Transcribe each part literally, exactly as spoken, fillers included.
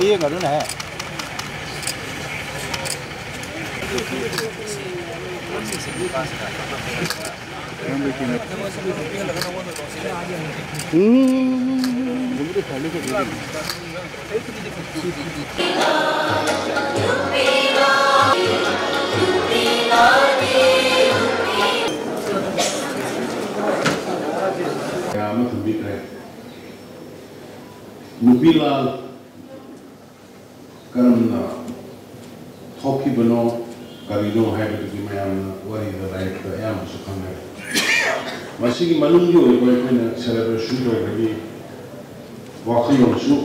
ꯌꯦꯡꯉꯗꯨꯅꯦ꯫ ꯎꯝ꯫ ꯀꯌꯥ ꯑꯃ ꯊꯝꯕꯤꯈ꯭ꯔꯦ꯫ ꯅꯨꯄꯤ ꯂꯥꯜ ꯀꯔꯝꯅ ꯊꯣꯛꯈꯤꯕꯅꯣ, ꯀꯔꯤꯅꯣ ꯍꯥꯏꯕꯗꯨꯗꯤ ꯃꯌꯥꯝꯅ ꯋꯥꯔꯤꯗ, ꯂꯥꯏꯔꯤꯛꯇ ꯑꯌꯥꯝꯕꯁꯨ ꯈꯪꯅꯔꯦ꯫ ꯃꯁꯤꯒꯤ ꯃꯅꯨꯡꯒꯤ ꯑꯣꯏꯕ ꯑꯩꯈꯣꯏꯅ celebration ꯇꯧꯕꯒꯤ ꯋꯥꯈꯜꯂꯣꯟꯁꯨ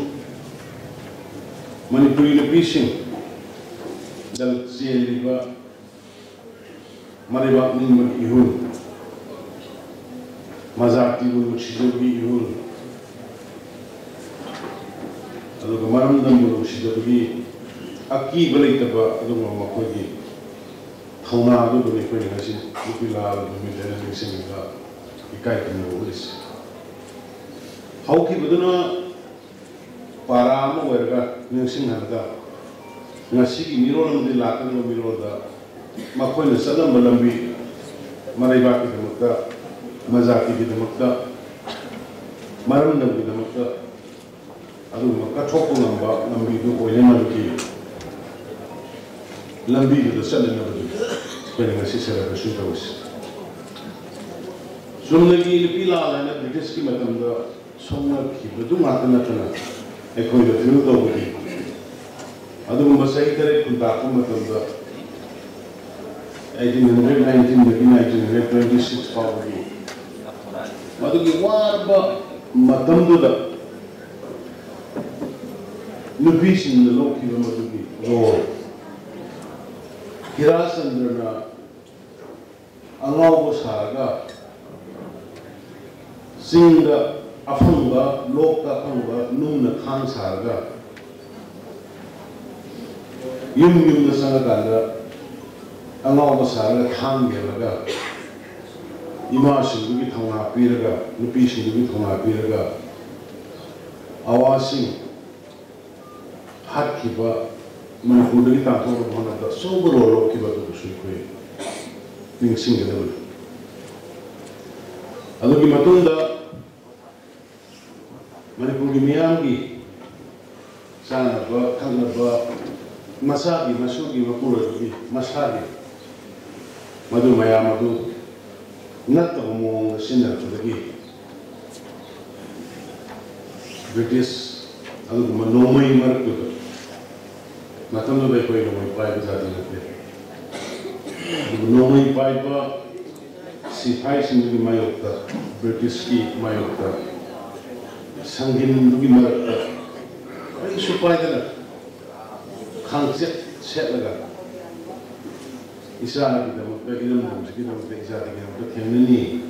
ꯃꯅꯤꯄꯨꯔꯤ ꯅꯨꯄꯤꯁꯤꯡꯗ ꯆꯦꯜꯂꯤꯕ ꯃꯔꯩꯕꯥꯛ ꯅꯤꯡꯕꯒꯤ ꯏꯍꯨꯜ, ꯃꯖꯥꯇꯤꯕꯨ ꯅꯨꯡꯁꯤꯖꯕꯒꯤ ꯏꯍꯨꯜ, ꯑꯗꯨꯒ ꯃꯔꯝꯗꯝꯕꯨ ꯅꯨꯡꯁꯤꯖꯕꯒꯤ ꯑꯀꯤꯕ ꯂꯩꯇꯕ ꯑꯗꯨꯒꯨꯝꯕ ꯃꯈꯣꯏꯒꯤ ꯊꯧꯅꯥ ꯑꯗꯨꯕꯨꯅꯤ ꯑꯩꯈꯣꯏꯅ ꯉꯁꯤ ꯅꯨꯄꯤ ꯂꯥꯜ ꯅꯨꯃꯤꯠ ꯍꯥꯏꯅ ꯅꯤꯡꯁꯤꯡꯂꯒ ꯏꯀꯥꯏ ꯈꯨꯝꯅꯕ ꯎꯠꯂꯤꯁꯤ꯫ ꯍꯧꯈꯤꯕꯗꯨꯅ ꯄꯥꯔꯥ ꯑꯃ ꯑꯣꯏꯔꯒ ꯅꯤꯡꯁꯤꯡꯍꯜꯂꯒ, ꯉꯁꯤꯒꯤ ꯃꯤꯔꯣꯜ ꯑꯃꯗꯤ ꯂꯥꯛꯀꯗꯕ ꯃꯤꯔꯣꯜꯗ ꯃꯈꯣꯏꯅ ꯆꯠꯂꯝꯕ ꯂꯝꯕꯤ, ꯃꯔꯩꯕꯥꯛꯀꯤꯗꯃꯛꯇ, ꯃꯖꯥꯇꯤꯒꯤꯗꯃꯛꯇ, ꯃꯔꯝꯗꯝꯒꯤꯗꯃꯛꯇ ꯑꯗꯨꯒꯨꯝꯕ ꯀꯠꯊꯣꯛꯄ ꯉꯝꯕ ꯂꯝꯕꯤꯗꯨ ꯑꯣꯏꯅꯅꯕꯒꯤ ꯂꯝꯕꯤꯗꯨꯗ ꯆꯠꯅꯅꯕꯗꯨ ꯑꯩꯈꯣꯏꯅ ꯉꯁꯤ celebration ꯇꯧꯔꯤꯁꯤ꯫ ꯆꯨꯝꯅꯒꯤ ꯅꯨꯄꯤ ꯂꯥꯜ ꯍꯥꯏꯅ ꯕ꯭ꯔꯤꯇꯤꯁꯀꯤ ꯃꯇꯝꯗ ꯁꯣꯛꯅꯈꯤꯕꯗꯨ ꯉꯥꯛꯇ ꯅꯠꯇꯅ ꯑꯩꯈꯣꯏꯗ ꯐꯤꯜ ꯇꯧꯕꯒꯤ ꯑꯗꯨꯒꯨꯝꯕ ꯆꯍꯤ ꯇꯔꯦꯠ ꯈꯨꯟꯇꯥꯛꯄ ꯃꯇꯝꯗ eighteen hundred nineteen ꯗꯒꯤ nineteen hundred twenty six ꯐꯥꯎꯕꯒꯤ ꯃꯗꯨꯒꯤ ꯋꯥꯔꯕ ꯃꯇꯝꯗꯨꯗ ꯅꯨꯄꯤꯁꯤꯡꯅ ꯂꯧꯈꯤꯕ ꯃꯗꯨꯒꯤ role ꯍꯤꯔꯥꯆꯟꯗ꯭ꯔꯅ ꯑꯉꯥꯎꯕ ꯁꯥꯔꯒ, ꯆꯤꯡꯗ ꯑꯐꯪꯕ, ꯂꯣꯛꯇ ꯑꯐꯪꯕ ꯅꯨꯡꯅ ꯈꯥꯡ ꯁꯥꯔꯒ, ꯌꯨꯝ ꯌꯨꯝꯗ ꯆꯪꯉꯀꯥꯟꯗ ꯑꯉꯥꯎꯕ ꯁꯥꯔꯒ ꯊꯥꯡ ꯌꯦꯜꯂꯒ, ꯏꯃꯥꯁꯤꯡꯗꯨꯒꯤ ꯊꯧꯅꯥ ꯄꯤꯔꯒ, ꯅꯨꯄꯤꯁꯤꯡꯗꯨꯒꯤ ꯊꯧꯅꯥ ꯄꯤꯔꯒ, ꯑꯋꯥꯁꯤꯡ ꯍꯥꯠꯈꯤꯕ, ꯃꯅꯤꯄꯨꯔꯗꯒꯤ ꯇꯥꯟꯊꯣꯛꯅꯕ ꯍꯣꯠꯅꯕꯗ ꯑꯆꯧꯕ ꯔꯣꯜ ꯂꯧꯈꯤꯕ ꯑꯗꯨꯕꯨꯁꯨ ꯑꯩꯈꯣꯏ ꯅꯤꯡꯁꯤꯡꯒꯗꯕꯅꯤ꯫ ꯑꯗꯨꯒꯤ ꯃꯇꯨꯡꯗ ꯃꯅꯤꯄꯨꯔꯒꯤ ꯃꯤꯌꯥꯝꯒꯤ ꯆꯥꯅꯕ ꯊꯛꯅꯕ, ꯃꯆꯥꯒꯤ ꯃꯁꯨꯒꯤ ꯃꯄꯨꯔꯣꯏꯕꯒꯤ ꯃꯁꯥꯒꯤ, ꯃꯗꯨ ꯃꯌꯥꯝ ꯑꯗꯨ ꯅꯠꯇꯕ ꯃꯑꯣꯡꯗ ꯁꯤꯖꯤꯟꯅꯔꯛꯄꯗꯒꯤ ꯕ꯭ꯔꯤꯇꯤꯁ ꯑꯗꯨꯒꯨꯝꯕ ꯅꯣꯡꯃꯩ ꯃꯔꯛꯇꯨꯗ, ꯃꯇꯝꯗꯨꯗ ꯑꯩꯈꯣꯏ ꯅꯣꯡꯃꯩ ꯄꯥꯏꯕ ꯖꯥꯇꯤ ꯅꯠꯇꯦ꯫ ꯑꯗꯨꯕꯨ ꯅꯣꯡꯃꯩ ꯄꯥꯏꯕ ꯁꯤꯐꯥꯏꯁꯤꯡꯗꯨꯒꯤ ꯃꯥꯌꯣꯛꯇ, ꯕ꯭ꯔꯤꯇꯤꯁꯀꯤ ꯃꯥꯌꯣꯛꯇ, ꯁꯪꯒꯤꯟꯗꯨꯒꯤ ꯃꯔꯛꯇ ꯀꯔꯤꯁꯨ ꯄꯥꯏꯗꯅ ꯈꯥꯡꯆꯦꯠ ꯁꯦꯠꯂꯒ ꯏꯆꯥꯒꯤꯗꯃꯛꯇ, ꯏꯔꯝꯗꯝꯁꯤꯒꯤꯗꯃꯛꯇ, ꯏꯆꯥꯒꯤꯗꯃꯛꯇ ꯊꯦꯡꯅꯅꯤ꯫